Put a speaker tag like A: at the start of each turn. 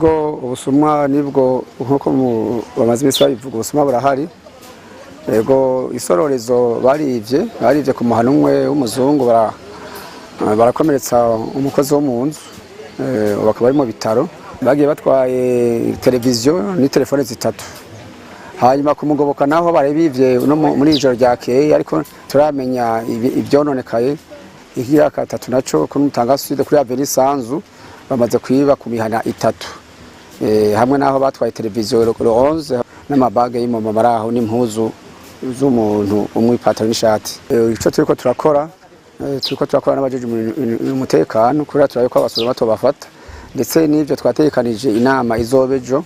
A: Ego, ubusuma nibwo nkuko bamaze iminsi babivuga, ubusuma burahari. Ego, isororezo barivye ku muhana umwe w'umuzungu, barakomeretsa umukozi wo mu nzu, bakaba bari mu bitaro. Bagiye batwaye televiziyo n'itelefone zitatu. Hanyuma kumugoboka naho bari bivye no muri ijoro ryakeye, ariko turamenya ivyononekaye. Ikigira gatatu naco kuri Mutanga Sud, kuri Avenue Sanzu, bamaze kwiba ku mihana itatu, hamwe naho batwaye televiziyo le 11 n'amabage y'imoma baraho n'impuzu z'umuntu umwe, ipataro n'ishati. Ico turiko turakora n'abajeje umutekano kubera turabe ko abasore bato bafata, ndetse n'ivyo twategekanije inama izoba ejo.